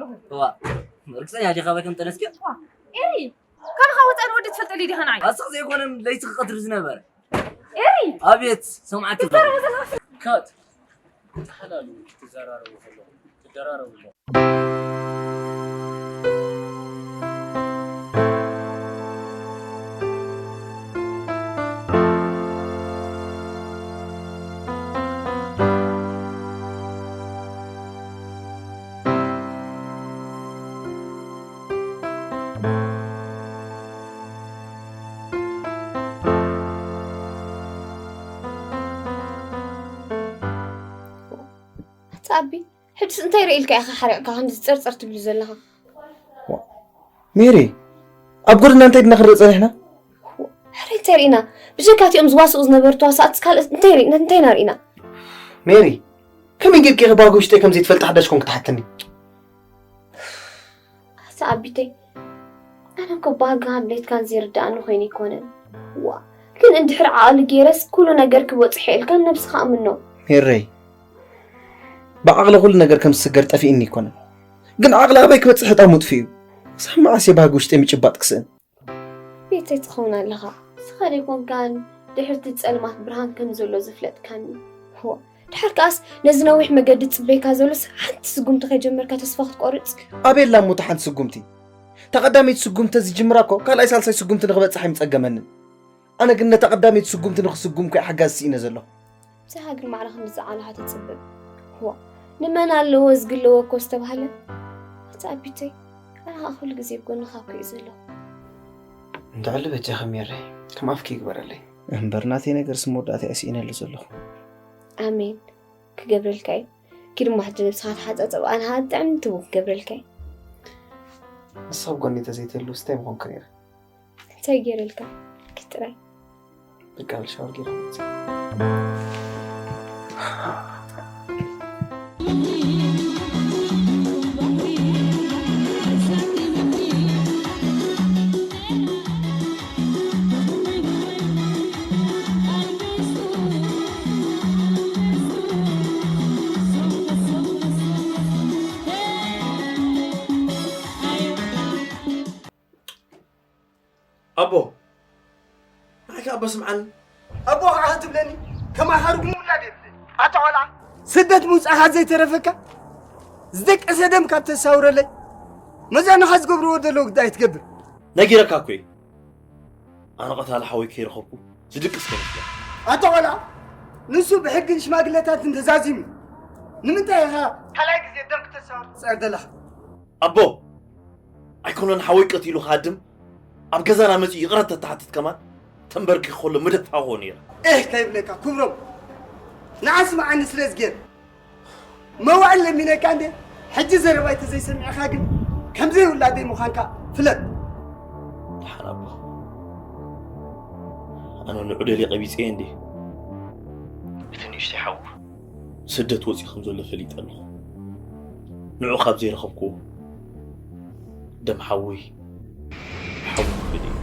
እዋ፣ ርግጸኛ ዲኻ በይ ከም ጠነስኪ? ኤሪ፣ ካባኻ ወጻኢ ንወዲ ትፈልጠሉ ዲኻ ንዓይ? ኣስቕ ዘይኮነን ለይቲ ክቐትሪ ዝነበረ። ኤሪ! ኣቤት፣ ሰምዓት ትዛረቡ ዘለኹ። ካት፣ ተሓላሉ፣ ትዘራረቡ ዘለኹ፣ ትደራረቡ ኣለኹ። ኣታ ኣቢ፣ ሕጅስ እንታይ ርኢልካ ኢኻ ሓሪቕካ ከምዚ ጸርጸር ትብሉ ዘለኻ? ዋ፣ ሜሪ፣ ኣብ ጎድና እንታይ ድና ክንርኢ ጸኒሕና? ሕረ እንታይ ርኢና? ብጀካ እቲኦም ዝዋስኡ ዝነበሩ ተዋሳእቲ ካልእ እንታይ ርኢና? እንታይ ኢና ርኢና? ሜሪ፣ ከመይ ጌርኪ ኢኺ ባህጊ ውሽጠይ ከም ዘይትፈልጢ ሓዳሽ ኮንኪ ትሓትኒ? ኣታ ኣቢተይ፣ ኣነ እኮ ባህግኻን ድሌትካን ዘይርድኣኒ ኮይኑ ኣይኮነን። ዋ፣ ግን እንድሕር ዓቕሊ ገይረስ ኩሉ ነገር ክበጽሖ ኢልካ ነብስኻ ኣምኖ። ሜረይ፣ ብዓቕሊ ኩሉ ነገር ከም ዝስገር ጠፊእኒ ኣይኮነን። ግን ዓቕሊ ኣበይ ክበጽሕ ዕጣ ሙጥፊ እዩ። ክሳብ መዓስ እየ ባህጊ ውሽጠይ ምጭባጥ ክስእን? ቤተይ ትኸውን ኣለኻ። ንስኻ ዘይኮንካን ድሕርቲ ጸልማት ብርሃን ከም ዘሎ ዝፍለጥካኒ። ህዋ፣ ድሓር ከኣስ ነዚ ነዊሕ መገዲ ትጽበየካ ዘሎስ ሓንቲ ስጉምቲ ከይጀመርካ ተስፋ ክትቆርጽ? ኣበይ ኣላ እሞ እታ ሓንቲ ስጉምቲ? እታ ቀዳመይቲ ስጉምቲ ተዝጅምራ እኮ ካልኣይ ሳልሳይ ስጉምቲ ንኽበጽሕ ኣይምጸገመንን። ኣነ ግን ነታ ቀዳመይቲ ስጉምቲ ንኽስጉም እኮ እየ ሓጋዚ ስኢነ ዘለኹ። ብዛዕባ ግርማ ዓላ ክንዲ ዝዓለኻ ተጽብብ። ህዋ፣ ንመን ኣለዎ ዝግለዎ እኮ ዝተባህለ? ኣታ ኣቢተይ፣ ኣነ ኸኣ ኩሉ ግዜ ብጎንኻ እኮ እየ ዘለኹ። እንተዕሊ በጃኺ ሜረይ፣ ከም ኣፍኪ ይግበረለይ። እምበር ናተይ ነገርስ መወዳእታ እየ ስኢነሉ ዘለኹ። ኣሜን። ክገብረልካ እዩ። ኪድ እሞ ሕጂ ነብስኻ ተሓጻጸብ፣ ኣነ ኸኣ ጥዕምቲ ቡን ክገብረልካ እዩ። ንስኻ ኣብ ጎነይ ተዘይትህልውስ እንታይ ምኾንኩ ነይረ? እንታይ ገይረልካ? ኪድ ጥራይ። በቃ፣ ሻወር ገይረ መጽእ። ኣቦ፣ ንዓይ ከኣ ኣቦ ስምዓኒ። ኣቦ ከኣ ትብለኒ? ከማኻ ርጉም ውላድ የብለይ። ኣታ ቆልዓ፣ ስደት ምውጻእኻ ዘይተረፈካ፣ ዝደቀሰ ደም ካብ ተሳውረለይ፣ መዛኑኻ ዝገብርዎ ዘለዉ ግዳ ኣይትገብር። ነጊረካ እኮ እየ። ኣነ ቀታሊ ሓወይ ከይረኸብኩ ዝድቅስ ከይመስለካ። ኣታ ቆልዓ፣ ንሱ ብሕግን ሽማግለታትን ተዛዚሙ፣ ንምንታይ ኢኻ ካልኣይ ግዜ ደም ክተሳውር ትጽዕር ዘለኻ? ኣቦ፣ ኣይኮነን ሓወይ ቀቲሉ ክሃድም፣ ኣብ ገዛና መጺኡ ይቕረ ተተሓትት ከማን ተንበርኪኹ ከሎ ምደፋእክዎ ነይረ። ኤህ ከይብለካ ክብሮም፣ ንዓ ስምዓኒ ስለ ዝጌር መዋእል ለሚነካ እንዴ፣ ሕጂ ዘረባይ ተዘይሰሚዕኻ ግን ከምዘይ ውላደይ ምዃንካ ፍለጥ። ደሓን ኣቦ፣ ኣነ ንዑ ደልየ ቀቢጸየ እንዴ፣ እቲ ንእሽተይ ሓዉ ስደት ወጺኡ ከም ዘሎ ፈሊጠ ኣለኹ። ንዑ ካብ ዘይረኸብክዎ ደም ሓወይ ሓወይ ክብል እዩ።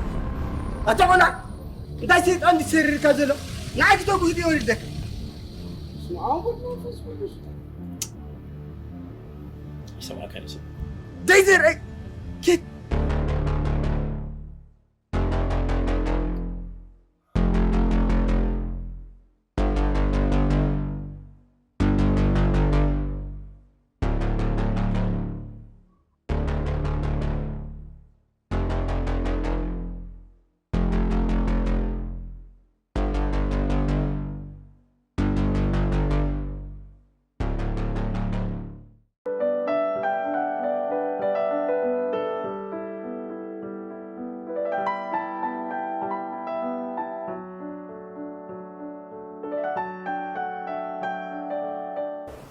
ኣታ ቆልዓ፣ እንታይ ሰይጣን ዝሰሪርካ ዘሎ? ንዓይ ክተጉህ ድዮ ይወርደካ? ስመ ኣብ ወወልድ ወመንፈስ ቅዱስ። ይሰማዕካ እዩ ሰብ። ዘይዘርአይ ኬት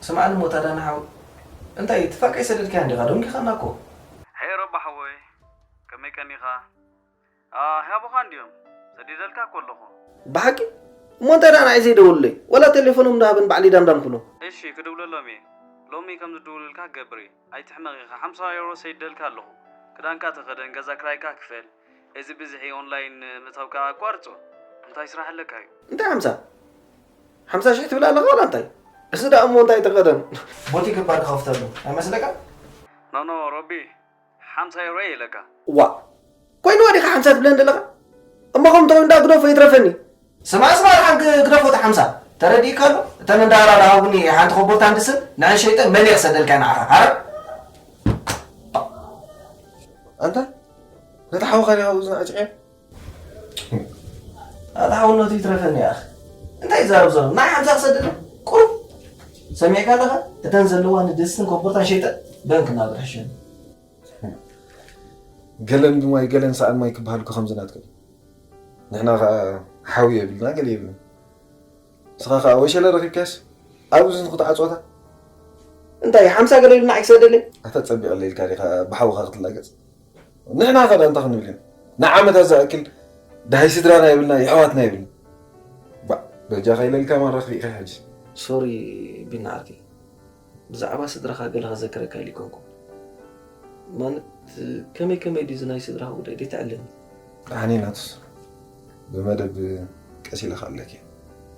ስምዓኒ እሞ ታዳና ሓው፣ እንታይ ትፋቀ ይሰደድካያ እንዲኻ? ደንጊኻና እኮ። ሄይ ሮባ ሓወይ፣ ከመይ ቀኒኻ? አ፣ ሂቦኻ እንድዮም፣ ሰዲደልካ እኮ ኣለኹ። ብሓቂ? እሞ እንታይ ደኣ ንዓይ ዘይደወሉለይ? ዋላ ቴሌፎኖም ንሃበን ባዕለይ ዳንዳን ክብሎ። እሺ፣ ክድውለሎም እየ። ሎሚ ከም ዝድውሉልካ ክገብር እየ። ኣይትሕመቕ ኢኻ፣ ሓምሳ ዩሮ ሰዲደልካ ኣለኹ። ክዳንካ ተኸደን፣ ገዛ ክራይካ ክፈል። እዚ ብዝሒ ኦንላይን ምእታውካ ኣቋርጾ። እንታይ ስራሕ ኣለካ እዩ? እንታይ ሓምሳ? ሓምሳ ሽሕ ትብል ኣለኻ ዋላ እንታይ? እዚ ደኣ እሞ እንታይ ተኸደን? ቦቲ ገባር ክኸፍተሉ ኣይመስለካን? ኖ ኖ ሮቢ፣ ሓምሳ ዩሮ እየ ኢለካ። ዋ፣ ኮይኑ ወዲኻ ሓምሳ ትብለን ዘለኻ? እሞ ከም ተው እንዳ ግደፎ ይትረፈኒ። ስማ ስማ፣ ሓንክ ግደፎ፣ እቲ ሓምሳ ተረዲእካ ኣሎ። እተን እንዳራ ዳሃቡኒ ሓንቲ ኮቦርታ እንድስን ንዕን ሸይጠ መሊእ ክሰደልካ ንዓኻ። ኣረ ኣንታ ነታ ሓውኻ ዲኻ እዝና ኣጭዕያ? ኣታ ሓውነቱ ይትረፈኒ። ኣኽ እንታይ ይዛረብ ዘሎ? ናይ ሓምሳ ክሰደለ ቁሩብ ሰሚዕካ ኣለኻ? እተን ዘለዋ ንድስትን ኮቦርታን ሸይጠ በንክ ናብ ርሕሸኒ። ገለን ብማይ ገለን ሰኣን ማይ ክበሃል እኮ ከምዚ ናትኩም። ንሕና ኸኣ ሓዊ የብልና ገለ የብልን። ንስኻ ኸኣ ወሸለ ረኺብካስ ኣብ እዝንኹ ትዓጽወታ። እንታይ ሓምሳ ገለ ኢሉ ንዓይ ክሰደለይ? ኣታ ጸቢቐለይ ኢልካ ዲኻ ብሓውኻ ክትላገጽ? ንሕና ኸ ዳኣ እንታይ ክንብል ኢና? ንዓመታት ዝኣክል ደሃይ ስድራና የብልና የሕዋትና የብልና። ባእ በጃኻ ኢለልካ ማራ ክሪእኻ ሕጂ። ሶሪ ቢና ዓርከይ። ብዛዕባ ስድራኻ ገለ ከዘክረካ ኢለ ኣይኮንኩን። ማለት ከመይ ከመይ ድዩ እዚ ናይ ስድራኻ ጉዳይ ደይትዕለኒ? ደሓን እየ ናቱስ። ብመደብ ቀስ ኢለ ክዕለክ እየ።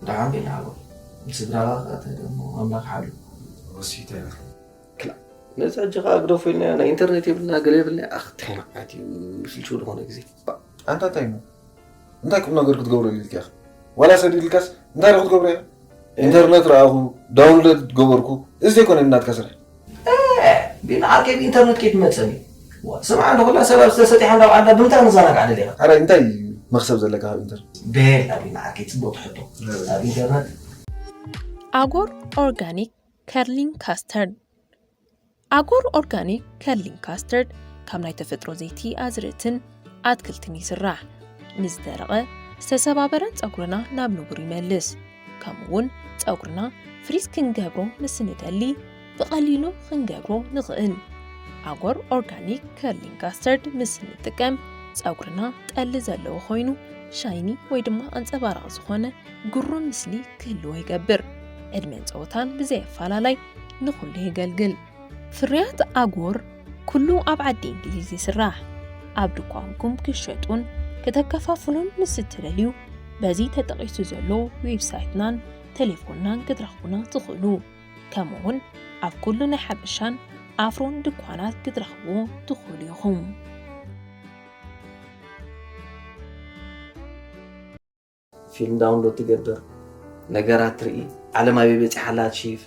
ደሓን በል ሓወይ። ንስድራኻ ከኣ እንታይ ደሞ ኣምላኽ ሓሉ። ወሲተ ኢኻ። ክላእ። ነዚ ሕጂ ከኣ ግደፎ ኢልና ናይ ኢንተርነት የብልና ገለ የብልና። ኣኽ እንታይ መዓት እዩ ስልችው ዝኾነ ግዜ። ኣንታ እንታይ እሞ እንታይ ቁምነገር ክትገብረሉ ኢልካ ኢኻ? ዋላ ሰዲድልካስ እንታይ ዶ ክትገብሮ ኢኻ? ኢንተርነት ረኣኹ፣ ዳውንሎድ ገበርኩ፣ እዚ ዘይኮነ ናትካ ስራሕ። ቢና ዓርከይ ብኢንተርነት ከይትመጸኒ። ስምዓ እንዶ ኩላ ሰብ ኣብ ዝተሰጢሓ እንዳውዓላ ብምንታይ ንዘናጋዕ ደሊኻ? ሓራይ እንታይ መኽሰብ ዘለካ ካብ ኢንተርነት? ቤላ ቢና ዓርከይ ጽቡቕ ሕቶ። ኣብ ኢንተርነት ኣጎር ኦርጋኒክ ከርሊንግ ካስተርድ ኣጎር ኦርጋኒክ ከርሊንግ ካስተርድ ካብ ናይ ተፈጥሮ ዘይቲ ኣዝርእትን ኣትክልትን ይስራሕ። ንዝደረቐ ዝተሰባበረን ጸጉርና ናብ ንቡር ይመልስ። ከምኡ እውን ጸጉርና ፍሪዝ ክንገብሮ ምስ ንደሊ ብቐሊሉ ክንገብሮ ንኽእል። ኣጎር ኦርጋኒክ ከርሊንግ ካስተርድ ምስ እንጥቀም ጸጉርና ጠሊ ዘለዎ ኮይኑ ሻይኒ ወይ ድማ ኣንጸባራቒ ዝኾነ ግሩም ምስሊ ክህልዎ ይገብር። ዕድመን ጸወታን ብዘየፈላላይ ንኹሉ የገልግል። ፍርያት ኣጎር ኩሉ ኣብ ዓዲ እንግሊዝ ይስራሕ። ኣብ ድኳንኩም ክሸጡን ከተከፋፍሉን ምስ እትደልዩ በዚ ተጠቒሱ ዘሎ ዌብሳይትናን ቴሌፎንናን ክትረኽቡና ትኽእሉ። ከምኡውን ኣብ ኩሉ ናይ ሓበሻን ኣፍሮን ድኳናት ክትረኽብዎ ትኽእሉ ኢኹም። ፊልም ዳውንሎድ ትገብር፣ ነገራት ትርኢ፣ ዓለም ኣበይ በጺሓ ኣላ ትሽይፍ፣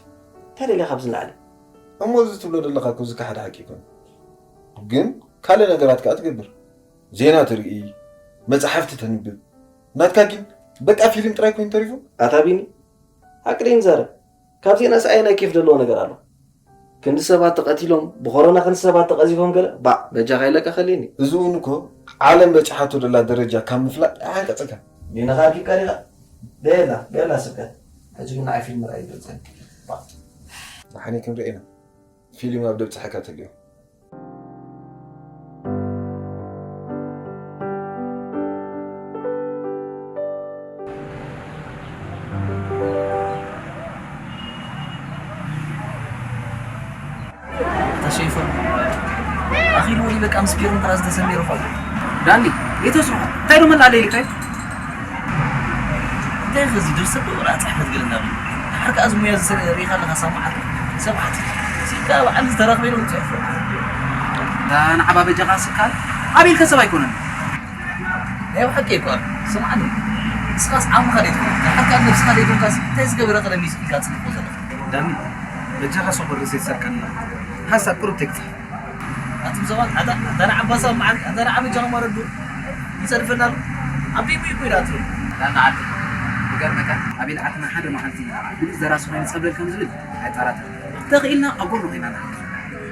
እንታይ ደልያ ካብዚ ንላዕሊ? እሞ እዚ ትብሎ ዘለኻ እኮ ዝከሓድ ሓቂ ኣይኮነን። ግን ካልእ ነገራት ከኣ ትገብር። ዜና ትርኢ፣ መጻሕፍቲ ተንብብ። ናትካ ግን በቃ ፊልም ጥራይ ኮይኑ ተሪፉ። ኣታ ቢኒ፣ ሓቂ ደይ ንዛረብ። ካብ ዜናስ ኣየናይ ኬፍ ዘለዎ ነገር ኣሎ? ክንዲ ሰባት ተቐቲሎም፣ ብኮሮና ክንዲ ሰባት ተቐዚፎም ገለ፣ ባእ በጃኻ ኢለካ ከልየኒ። እዚ እውን እኮ ዓለም በጺሓቶ ዘላ ደረጃ ካብ ምፍላጥ ኣይሓንቀጸካን። ቢኒ ከ ኣርኪብካ ዲኻ? ቤላ፣ ቤላ ስብከት። ሕጂ ግን ንዓይ ፊልም ምርኣይ ይገልጸኒ። ባእ። ደሓን ክንርኢ ኢና። ፊልም ኣብ ደብጽሓካ ተልዮ። ተሸይፈ ኣኺሉ ወዲ በቃ ምስ ፒሮን ጥራዝ ተሰሚሩ ኾል ዳኒ ቤተ ስርሖ እንታይ ደሞ ኣለ ኢልካይ እንታይ ኸዚ ድርሰት ዶ ወላ ጽሕፈት ገለ እንዳሉ ሓርካ እዚ ሙያ ዝሰለ ሪኻ ኣለኻ ሳማዓት ሰብዓት ሲካ በዓል ዝተረኽበ ኢሉ ጽሕፈ ንዓባ በጃኻ ስካል ኣቤልከ ሰብ ኣይኮነን ናይ ብሓቂ እኳ ስምዓኒ ንስኻስ ዓምኻ ደይትፈልጥ ንሓካ ነብስኻ ደይኮንካስ እንታይ ዝገበረ ቀደም እዩ ኢልካ ትጽንፎ ዘለኻ ዳኒ በጃኻ ሶበር ዘይትሰርቀና ሓሳብ ቁሩብ ተግፍሕ ኣቱም ሰባት ኣታ ኣታ ንዓባሳ መዓል ኣታ ንዓበጃኻ ማረዱ ይጸድፈና ኣሎ ኣብ ቢቡ ይኩ ኢላ ትብል ዳኒ ዓዲ ይገርመካ ኣቤል ዓድና ሓደ መዓልቲ ብሉጽ ደራሲ ኮይኑ ጸብለል ከም ዝብል ኣይጠራጠር ተኽኢልና ኣብ ጎኑ ኮይና ንሓግዝ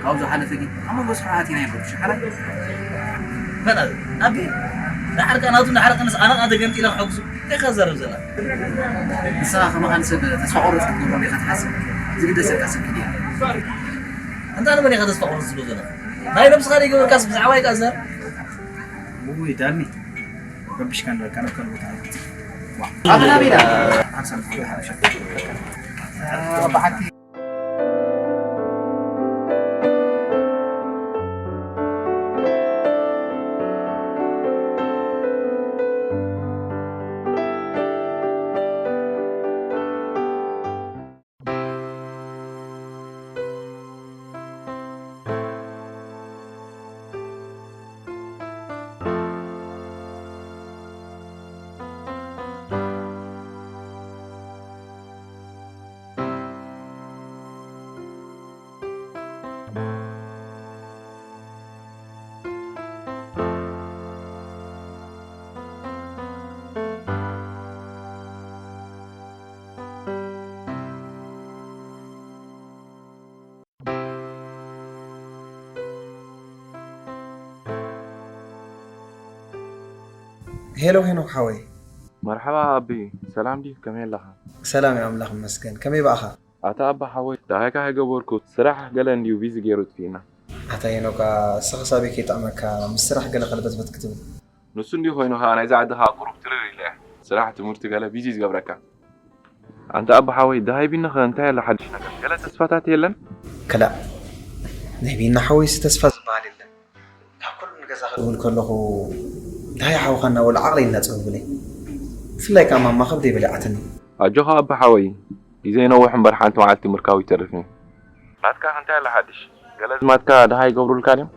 ካብኡ ዝሓለፈ ግን ኣብ መንጎ ስርዓት ኢና ይበሉ ሽሓራ በላ ኣቢ ንሓርቃ ናቱ ንሓርቃ ንስ ኣነቃ ተገምጢላ ክሐግዙ እንታይ ከዘረብ ዘላ ንስኻ ከማኻን ሰብ ተስፋ ቆረጽ ክትገብሮ ዲኻ ትሓስብ ዝግደሰካ ሰብ ክድያ እንታ ንመን ኢኻ ተስፋ ቆረጽ ዝብሎ ዘለኻ ናይ ነብስኻ ዘይገበርካስ ብዛዕባ ይቃዘር ውይ ዳኒ ረብሽካ ንበልካ ናብ ካልእ ቦታ ኣይትጽእ ኣበና ቤዳ ሓንሳብ ዝኮነ ሓበሻ ብሓቂ ሄሎ ሄኖክ ሓወይ። መርሓባ ኣቢ፣ ሰላም ድዩ? ከመይ ኣለኻ? ሰላም እዩ ኣምላኽ ይመስገን። ከመይ ብኣኻ? ኣታ ኣባ ሓወይ፣ ደሃይካ ኣይገበርኩ፣ ስራሕ ገለ እንድዩ ቢዚ ገይሩ ጥፊእና። ኣታ ሄኖካ፣ እስኻ ሳቢ ከይጥዕመካ ምስ ስራሕ ገለ ከልበትበት ክትብል። ንሱ እንድዩ ኮይኑ ኸኣ ናይዛ ዓዲ ኸኣ ቁሩብ ትርር ኢለ እየ። ስራሕ ትምህርቲ ገለ ቢዚ እዩ ዝገብረካ። ኣንታ ኣባ ሓወይ፣ ደሃይ ቢኒ ኸ እንታይ ኣሎ ሓድሽ ነገር? ገለ ተስፋታት የለን? ክላእ፣ ናይ ቢኒ ሓወይሲ ተስፋ ዝበሃል የለን። ካብ ኩሉ ንገዛ ክድውል ከለኹ ደሃይ ሓውኻ እናበሉ ዓቕለይ እናጸበቡለይ። ብፍላይ ከኣ ማማ ከብደይ በሊዓትኒ። ኣጆኻ ኣባ ሓወይ፣ ግዜ ይነውሕ እምበር ሓንቲ መዓልቲ ምርካቡ ይተርፍ እዩ። ናትካ ከ እንታይ ኣሎ ሓድሽ? ገለ ኣዝማድካ ደሃይ ይገብሩልካ ድዮም?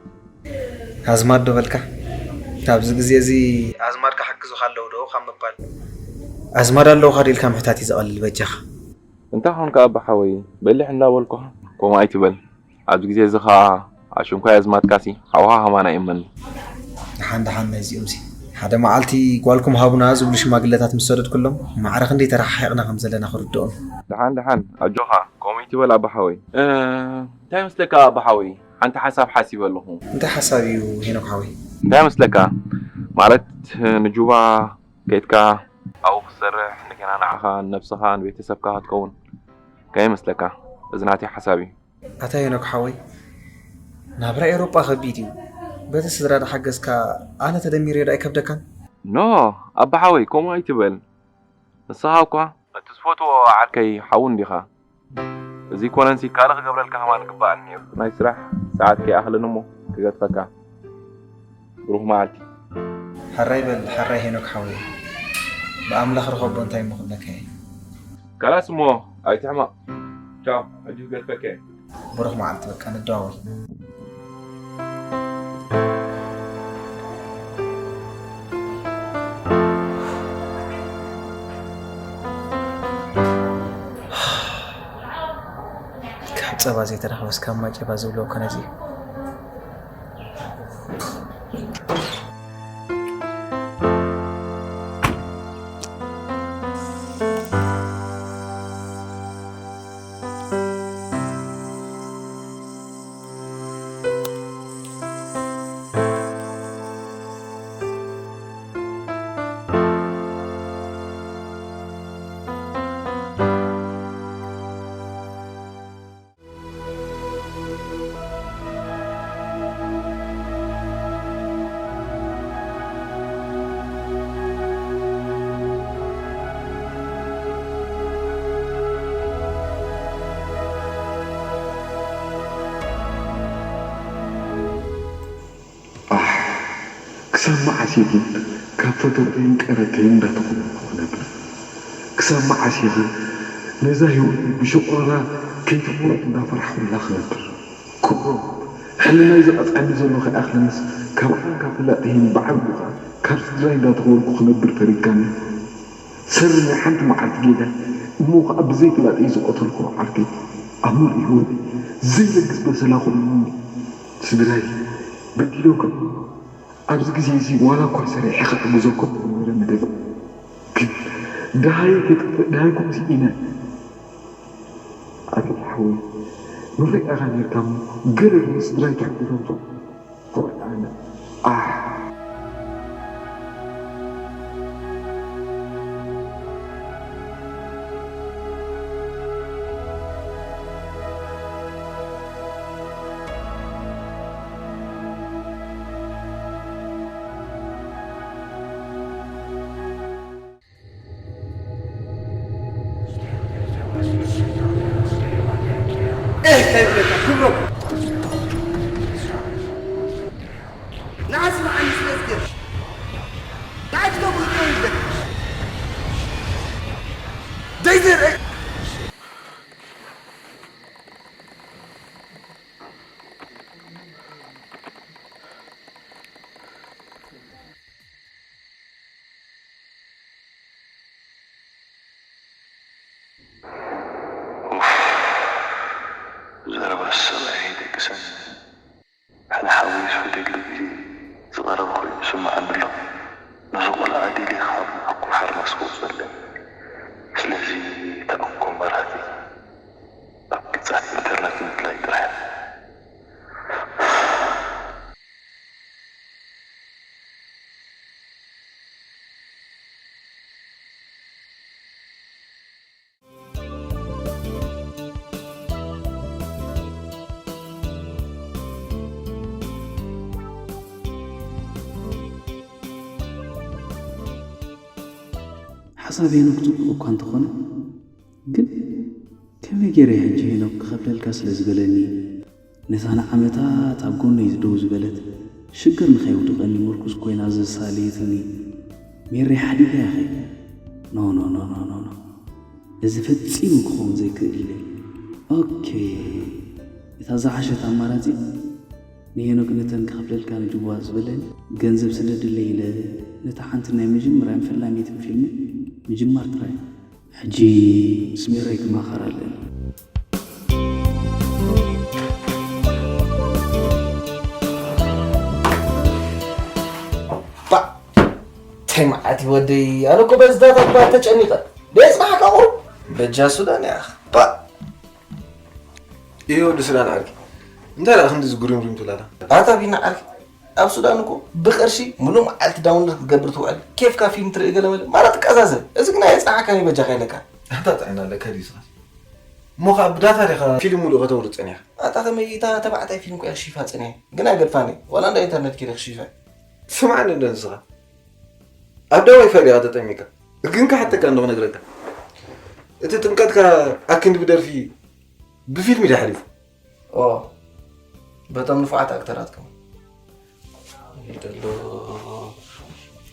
ኣዝማድ ዶ በልካ? ኣብዚ ግዜ እዚ ኣዝማድካ ሓግዙኻ ኣለዉ ዶ ካብ ምባል ኣዝማድ ኣለዉኻ ዶ ኢልካ ምሕታት እዩ ዝቐልል በጃኻ። እንታይ ኾንካ ኣባ ሓወይ በሊሕ እንዳበልኩኻ ከምኡ ኣይትበል። ኣብዚ ግዜ እዚ ኸኣ ኣሽንኳይ ኣዝማድካሲ ሓውኻ ከማን ኣይእመንን። ደሓን ደሓን ናይዚኦምሲ ሓደ መዓልቲ ጓልኩም ሃቡና ዝብሉ ሽማግለታት ምስ ሰደድኩሎም ማዕረ ክንደይ ተረሓሒቕና ከም ዘለና ክርድኦም። ደሓን ደሓን ኣጆኻ ከምኡ ኣይትበል ኣባ ሓወይ። እንታይ ይመስለካ ኣባ ሓወይ፣ ሓንቲ ሓሳብ ሓሲበ ኣለኹ። እንታይ ሓሳብ እዩ ሄኖክ ሓወይ? እንታይ ይመስለካ ማለት ንጁባ ከይድካ ኣብኡ ክትሰርሕ እንደገና ንዓኻ ንነብስኻ ንቤተሰብካ ክትከውን እንታይ ይመስለካ? እዚ ናተይ ሓሳብ እዩ። ኣታ ሄኖክ ሓወይ ናብራ ኤውሮጳ ከቢድ እዩ። በቲ ስድራ ዳሓገዝካ ኣነ ተደሚረዮ ዶ ኣይከብደካን? ኖ ኣባ ሓወይ ከምኡ ኣይትበል። ንስኻ እኳ ነቲ ዝፈትዎ ዓርከይ ሓው እንዲኻ። እዚ ኣይኮነንሲ ካልእ ክገብረልካ ከማን ይግበኣኒ ነይሩ። ናይ ስራሕ ሰዓት ከይኣኽልን እሞ ክገድፈካ። ብሩኽ መዓልቲ። ሕራይ በል ሕራይ ሄኖክ ሓወይ ብኣምላኽ ርኸቦ እንታይ እሞ ክብለካ እየ። ካላስ እሞ ኣይትሕመቕ። ቻው ሕጂ ክገድፈካ እየ። ብሩኽ መዓልቲ በቃ ንደዋወል። ካብ ጸባ ዘይተረኽበስ ካብ ማጨባ ዝብሎ እኮ ነዚ እዩ። ኣሕ! ክሳብ መዓስ ኢየ ግን ካብ ፈተውተይን ቀረብተይን እንዳተኾነንኩ ክነብር? ክሳብ መዓስ ኢየ ኸ ነዛ ሂወተይ ብሽቑረራ ከይተኾንኩ እንዳፈራሕኩላ ክነብር? ክብሮም፣ ሕልናይ ዝቐጥዐኒ ዘሎ ከይኣኽለኒስ ካብ ዓለምካ ፈላጢ ሂን ብዓቢኡ ኸኣ ካብ ስድራይ እንዳተኾንኩ ክነብር ፈሪድካኒ? ሰሪ ናይ ሓንቲ መዓልቲ ጌጋ እሞ ኸኣ ብዘይ ፈላጢ ዝቐተልክዎ ዓርከይ ኣብ ሙሉእ ሂወተይ ዘይለግስ በሰላ ኮይኑኒ። ስድራይ በዲሎምካ ኣብዚ ግዜ እዚ ዋላ እኳ ሰሪሐ ክሕግዘኩም ዝነበረ መደብ ግን ደሃየ ከይጠፍእ ደሃይኩም ስኢነ። ኣቤል ሓወይ መፈይ ኢኻ ኔርካ እሞ ገለ ንስድራይ ትሕግዞም ትኾን ኣነ ኣሕ። እህ ከይብለካ ክብሮም ንዓ ስምዓኒ ስለ ዝገርሽ ንዓ ክነብሩ ጥራይ ይብለካ ዘይዘርእ ኡፍ ዘረባ ሰብኣይ ኣይደቅሰኒ ሓደ ሓወይ ዝፈትየሉ ግዜ ዝቐረበ ኮይኑ ይስምዓኒ ኣሎ ነዚ ቆልዓ ደልየ ክሃርሞ ሕርማስ ክወፅኦ ኣለኒ ስለዚ እታ እንኮ መራተይ ኣብ ገፃት ኢንተርነት ምድላይ ጥራሕ እያ። ሓሳብ ሄኖክ ጽቡቕ እኳ እንተኾነ፣ ግን ከመይ ገይረ ሕጂ ሄኖክ ክኸፍለልካ ስለ ዝበለኒ፣ ነታ ንዓመታት ኣብ ጎነይ ደው ዝበለት፣ ሽግር ንኸየውድቐኒ ምርኩስ ኮይና ዘሳለየትኒ ሜሪ ሓዲገ ያኸ? ኖ፣ ኖ፣ ኖ፣ ኖ፣ ኖ፣ ኖ። እዚ ፈጺሙ ክኸውን ዘይክእል ኢለ። ኦኬ፣ እታ ዝሓሸት ኣማራጺ ንሄኖክ ነተን ክኸፍለልካ ንጅዋ ዝበለኒ ገንዘብ ስደድለይ ኢለ ነታ ሓንቲ ናይ መጀመርያን ፈላመይትን ፊልሚ ምጅማር ጥራይ። ሕጂ ምስ ሜረይ ክማኸር ኣለኒ። ባዕ! እንታይ መዓት እዩ ወደይ? ኣነ እኮ በዚ ዳታ እኳ ተጨኒቐ። ደየጽናሕካ ቁሩብ? በጃ ሱዳን እያ። ባዕ! እዮ፣ ወዲ ሱዳን ዓርኪ። እንታይ ደኣ ክንዲ ዝጉሪምሪም ትብላላ? ኣታ ቢና ዓርኪ፣ ኣብ ሱዳን እኮ ብቕርሺ ሙሉእ መዓልቲ ዳውንሎድ ክትገብር ትውዕል። ኬፍካ ፊልም ትርኢ ገለ መለ። ማራ ትቀዛዘብ። እዚ ግና የጽናሓካን እዩ በጃኻ ኢለካ። ኣታ ጥዕና ኣለካ ድዩ ስኻስ? እሞ ኸኣ ብዳታ ዲኻ ፊልም ሙሉእ ከተውርድ ጸኒሕካ? ኣታ ከመይ እታ ተባዕታይ ፊልም እኮ እየ ክሽይፋ ጸኒሐ። ግን ኣይገድፋኒ። ዋላ እንዳ ኢንተርኔት ከይደ ክሽይፋ እየ። ስምዓኒ እንዶ ንስኻ። ኣብ ዳዋይ ፋይል ኢኻ ተጠሚካ። ግን ክሓተካ እንዶ ክነግረካ። እቲ ጥምቀትካ ኣክንዲ ብደርፊ ብፊልም እዩ ሓሊፉ። ኦ፣ በቶም ንፉዓት ኣክተራት ከማን። ይደሎ፣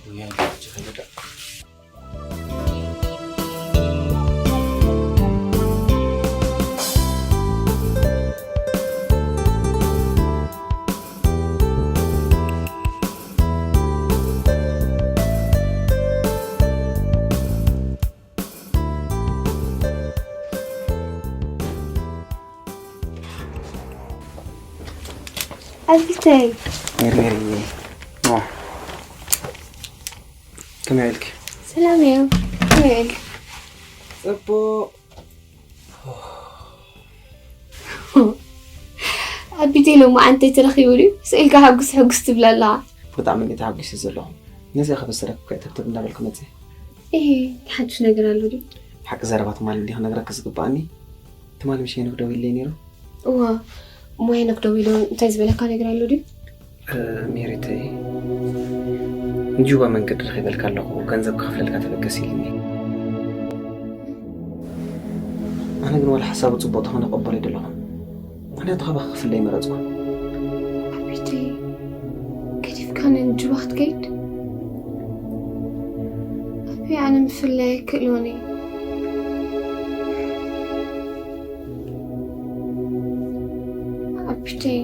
ወያን ከይዳ። ኣቢተይ። ሜርሜርዬ። ዋ። ከመይ ውዒልኪ? ሰላም እዩ። ከመይ ውዒልኪ? ጽቡቕ። ኣቢተይ ሎማዓንቲ ተረኺቡ ድዩ? ስኢልካ ሕጉስ ሕጉስ ትብል ኣለኻ። ብጣዕሚ እንዴ ተሓጒሰ ዘለኹ። ነዚኣ ከበሰረክ እኮ እየ ተብተብ እንዳበልኩ መጽእ። እህ፣ ሓድሽ ነገር ኣሎ ድዩ? ሓቂ ዘረባ ትማሊ እንዲህ ክነግረክ ዝግባኣኒ። ትማሊ ምሽ ሄኖክ ደዊለይ ነይሩ። እዋ፣ እሞ ሄኖክ ደዊሉ እንታይ ዝበለካ ነገር ኣሎ ድዩ? እ፣ ሜሪተይ፣ ንጅዋ መንገዲ ረኺበልካ ኣለኹ፣ ገንዘብ ክኸፍለልካ ተበገስ ኢሉኒ። ኣነ ግን ዋላ ሓሳቡ ጽቡቕ ተኾነ ክቕበሎ ኣይደለኹን። ምኽንያቱ ካባኻ ክፍለ ይመረጽኩ። ኣቤተይ፣ ገዲፍካኒ ንጅዋ ክትከይድ? ኣቤ፣ ኣነ ምፍላይ ኣይክእልዎን እየ። ኣቢተይ፣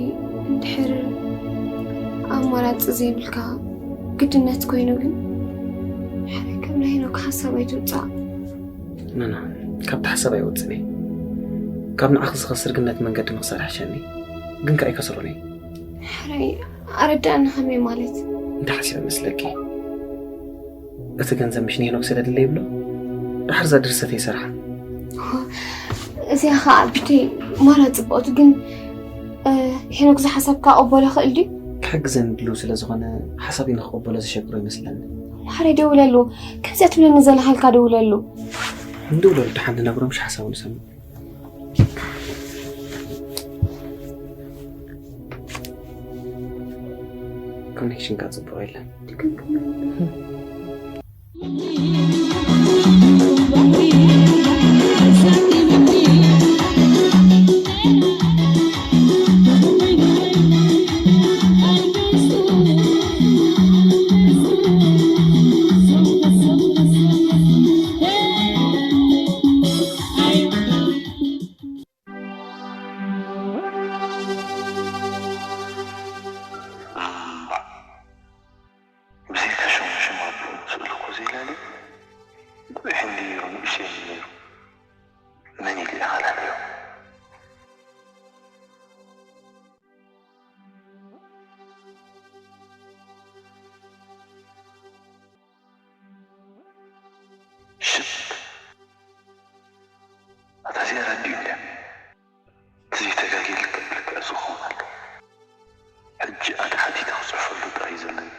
እንድሕር ኣማራጺ ዘይብልካ ግድነት ኮይኑ ግን፣ ሕራይ ከም ናይ ሄኖክ ሓሳብ ኣይትውጻእ። ናና፣ ካብቲ ሓሳብ ኣይወጽእን እየ። ካብ ንዓኺ ዝኸስር ግን ነቲ መንገዲ ምኽሳር ይሕሸኒ። ግን ከኣ ኣይከስሮን እየ። ሕራይ፣ ኣረዳእኒ ከመይ ማለት? እንታይ ሓሲበ መስለኪ? እቲ ገንዘብ ምሽ ንሄኖክ ስደድለይ ይብሎ። ድሓር እዛ ድርሰተይ ይሰርሓ። እዚኣ ኸዓ ኣቢተይ ማራ ጽቡቕቲ፣ ግን፣ እ፣ ሄኖክ ዝሓሳብካ ክቕበሎ ይኽእል ድዩ? ክሕግዘኒ ድልው ስለ ዝኾነ ሓሳበይ ንኽቕበሎ ዘሸግሮ ይመስለኒ። ማሕረይ ደውለሉ። ከምዚኣ ትብለኒ ዘለኻ ኢልካ ደውለሉ። ንደውለሉ ደሓን ንነግሮ ምሽ ሓሳቡ ንሰምዕ። ኮኔክሽንካ ጽቡቕ የለን። እምባእ፣ ብዘይካ ሽሙ ሽም ኣቦኡ ስእሉ እኮ ዘይላለየ፣ ጉዕሽ እንድዩ ነይሩ፣ ንእሽተይ እንድዩ ነይሩ፣ መን ኢሉ ይኸላለዮ? ሽት! ኣታ እዚኣ ራድዮ እንድያ። እቲ ዘይተጋግየ ልክዕ ብልክዕ እዚ ክኸውን ኣለዎ። ሕጂ ኣነ ሓቲተ ክጽሕፈሉ ጥራይ እዩ ዘለኒ።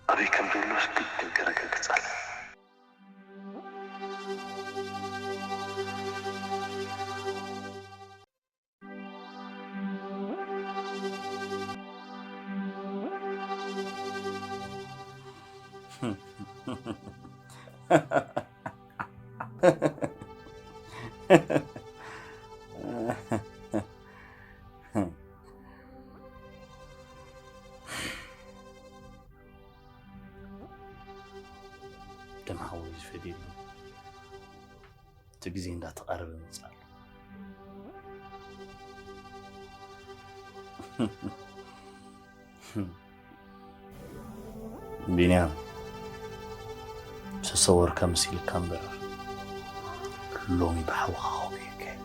ኣበይ ከም ዘሎስ ግድን ከረጋግጽ ኣለኒ። ደም ሓወይ ዝፈድየሉ እቲ ግዜ እንዳተቓረበ ይመጽእ ኣሎ። ቢንያም፣ ዝተሰወርካ መሲልካ እምበር፣ ሎሚ ብሓውኻ ከጉየካ እየ።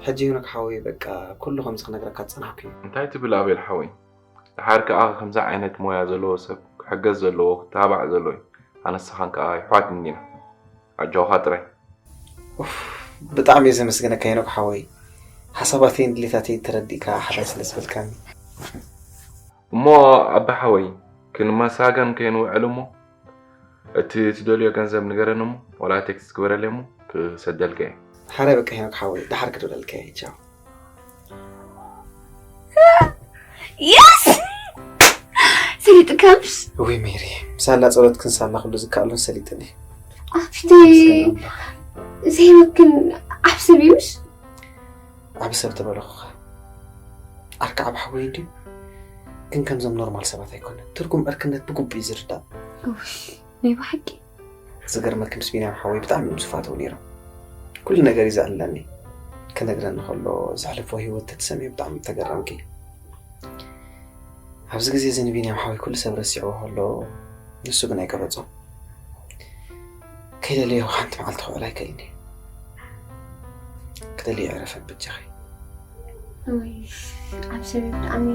ሕጂ ሄኖክ ሓወይ፣ በቃ ኩሉ ከምዚ ክነግረካ ዝጸናሕኩ እዩ። እንታይ ትብል ኣቤል ሓወይ? ደሓር ከኣ ከምዚ ዓይነት ሞያ ዘለዎ ሰብ ክሕገዝ ዘለዎ ክተባባዕ ዘለዎ እዩ። ኣነ ንስኻን ከኣ ኣሕዋት እንዲና። ኣጆኻ ጥራይ። ኡፍ፣ ብጣዕሚ እየ ዘመስግነካ ሄኖክ ሓወይ፣ ሓሳባተይን ድሌታተይን ተረዲእካ ሓራይ ስለ ዝበልካኒ። እሞ ኣባ ሓወይ ክንመሳገን ከይንውዕል እሞ እቲ ትደልዮ ገንዘብ ንገረኒ እሞ ዋላ ቴክስት ግበረለይ እሞ ክሰደልካ እየ። ሓራይ በቃ ሄኖክ ሓወይ፣ ደሓር ክደውለልካ እየ። ቻው። የስ ሰሊጥካምስ ወይ ሜሪ፣ ሳላ ጸሎትክን ሳላ ኩሉ ዝከኣሎን ሰሊጥኒ። ኣብቲ ዘይወክን ዓብ ሰብ እዩምስ ዓብ ሰብ ተበለኹኻ። ኣርካ ዓብ ሓወይ እንድዩ፣ ግን ከምዞም ኖርማል ሰባት ኣይኮነን። ትርጉም ዕርክነት ብግቡእ እዩ ዝርዳእ። ናይ ብሓቂ ዝገርመኪ ምስ ቢንያም ሓወይ ብጣዕሚ እዮም ዝፋተው ነይሮም። ኩሉ ነገር እዩ ዘዕልለኒ። ክነግረኒ ከሎ ዘሕልፎ ህይወት ተትሰምዒ ብጣዕሚ ምተገረምኪ። ኣብዚ ግዜ እዚ ንቢንያም ሓወይ ኩሉ ሰብ ረሲዕዎ ከሎ ንሱ ግን ኣይቀበጾን። ከይደለዮ ሓንቲ መዓልቲ ክውዕል ኣይክእልን እየ። ክደልዮ ኣይዕረፈን በጃኺ። ውይ ዓብ ሰብ እዩ ብጣዕሚ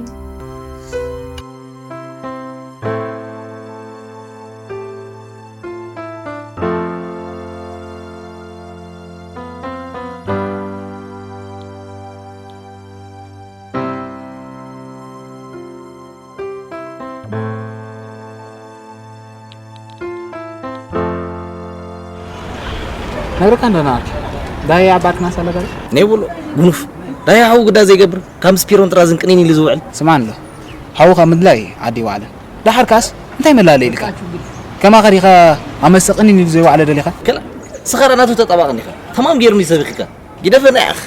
ነግረካ እንዶ ናት ዳያ ኣባትናስ ኣለጋሪ ነይብሉ ጉኑፍ ዳያ ሓው ግዳ ዘይገብር ካብ ስፒሮን ጥራዝን ቅኒን ኢሉ ዝውዕል። ስማ እንዶ ሓውኻ ምድላይ ዓዲ ይውዓልን። ደሓር ከኣስ እንታይ መላለይ ኢልካ? ከማኻ ዲኻ ኣብ መስተ ቅኒን ኢሉ ዘይውዓለ ደሊኻ? ክላ ስኻራ ናቱ ተጣባቕን ኢኻ። ተማም ገይሩኒ ሰቢኽካ። ግደፈና ኢኻ።